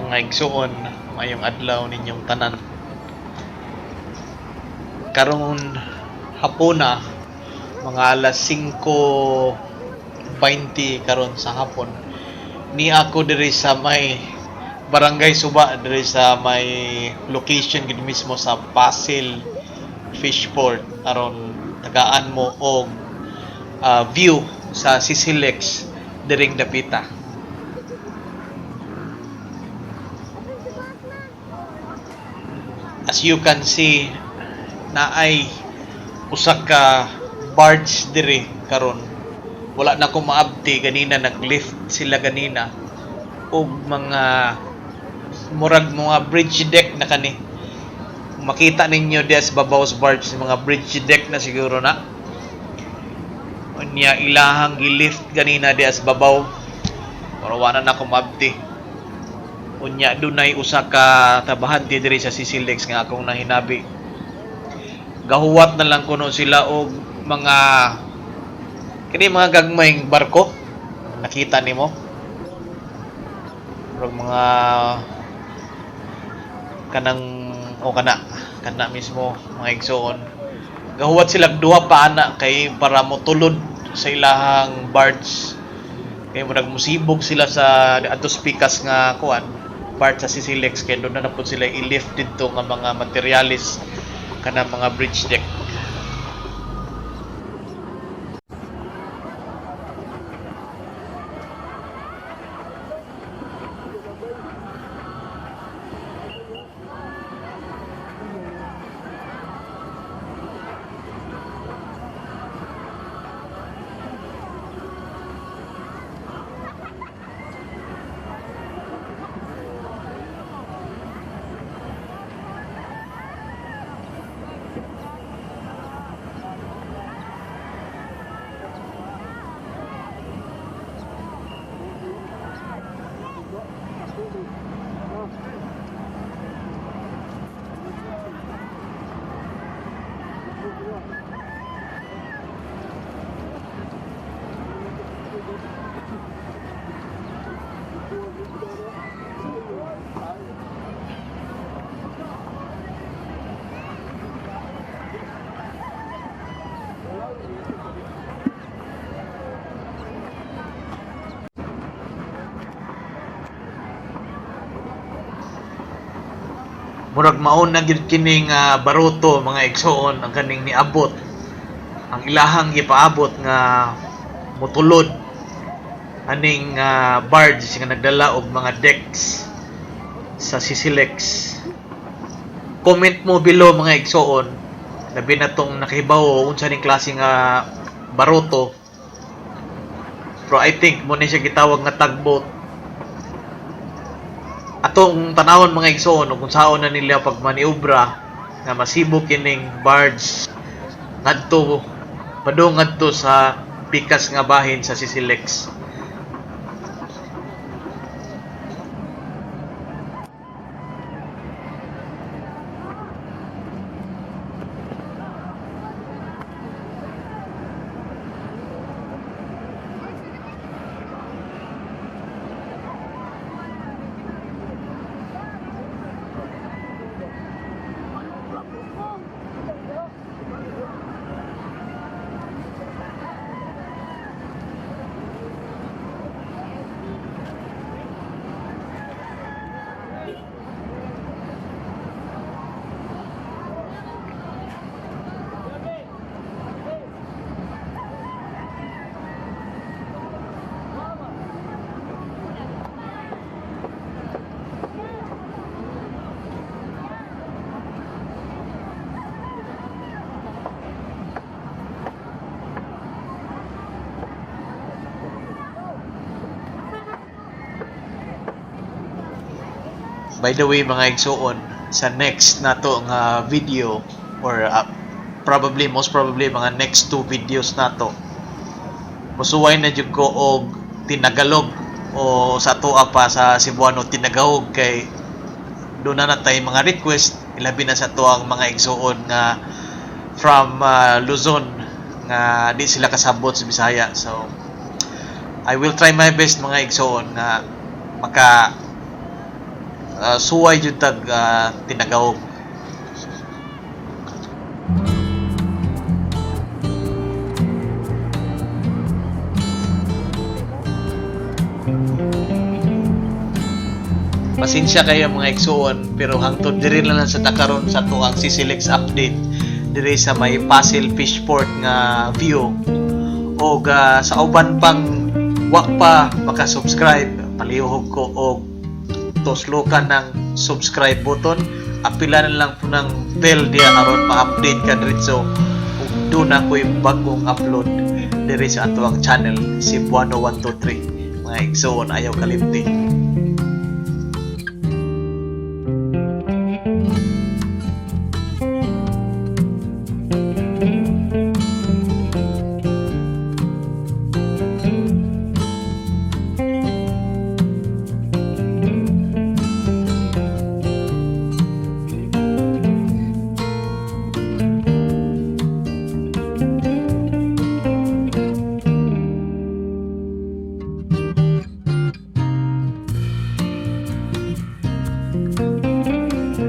Mga igsuon, maayong adlaw ninyong tanan. Karon hapona, mga alas 5:20 karon sa hapon. Ni ako diri sa may Barangay Suba, diri sa may location gid mismo sa Pasil Fishport aron tagaan mo og view sa Sisilex diring dapita. As you can see, naay usa ka barge diri karon. Wala na ko maabti ganina, nag-lift sila ganina og mga murag mga bridge deck na kani. Makita ninyo diya sa babaw sa barge, mga bridge deck na siguro na. Unya ilahang gi-lift ganina diya sa babaw. Pero wala na ko maabti. Unya dunay usa ka trabahante diri sa Sisilex nga akong nahinabi. Gahuwat na lang kuno sila og mga kini mga gagmayng barko. Nakita nimo? Murag mga kanang o kana kana mismo, mga igsoon. Gahuwat sila duha pa ana kay para motulod sa ilahang barge. Kay murag musibog sila sa adto pikas nga kuan part sa Sisilex kay doon na pud sila i-lift didto nga mga materyales kanang mga bridge deck. Murag mao na gyud kining baruto, mga igsoon, ang kaning niabot, ang ilahang gipaabot nga motulod aning barge nga nagdala og mga decks sa Sisilex. Comment mo below, mga igsoon, labi na tong nakahibaw unsa ning klase nga baruto. Pero I think mo ni siya gitawag nga tugboat. Atong tanawon, mga igsoon, ug kung saon na nila pagmaniobra nga masibok kining barge ngadto padung ngadto sa pikas nga bahin sa Sisilex. By the way, mga igsuon, sa next nato nga video or probably, most probably, mga next two videos nato, musuway na jud ko og tinagalog o sa atoa pa sa Cebuano, tinagahog, kay doon na natay mga request ilabi na sa atoang mga igsuon nga from Luzon nga di sila kasabot sa Bisaya. So I will try my best, mga igsuon, nga maka Suway jud tag tinagawom. Pasensya kayo, mga igsuon, pero hangtod diri na lang sa ta karon sa atuang CCLEX update diri sa may Pasil Fishport nga view. Og sa uban pang wa pa maka-subscribe, palihog ko og tuslokan ng subscribe button, apila na lang po ng bell diya aron ma-update ka diretso ug duna ko'y bagong upload diri sa atuang channel, Cebuano 123. Mga igsuon, ayaw kalimti.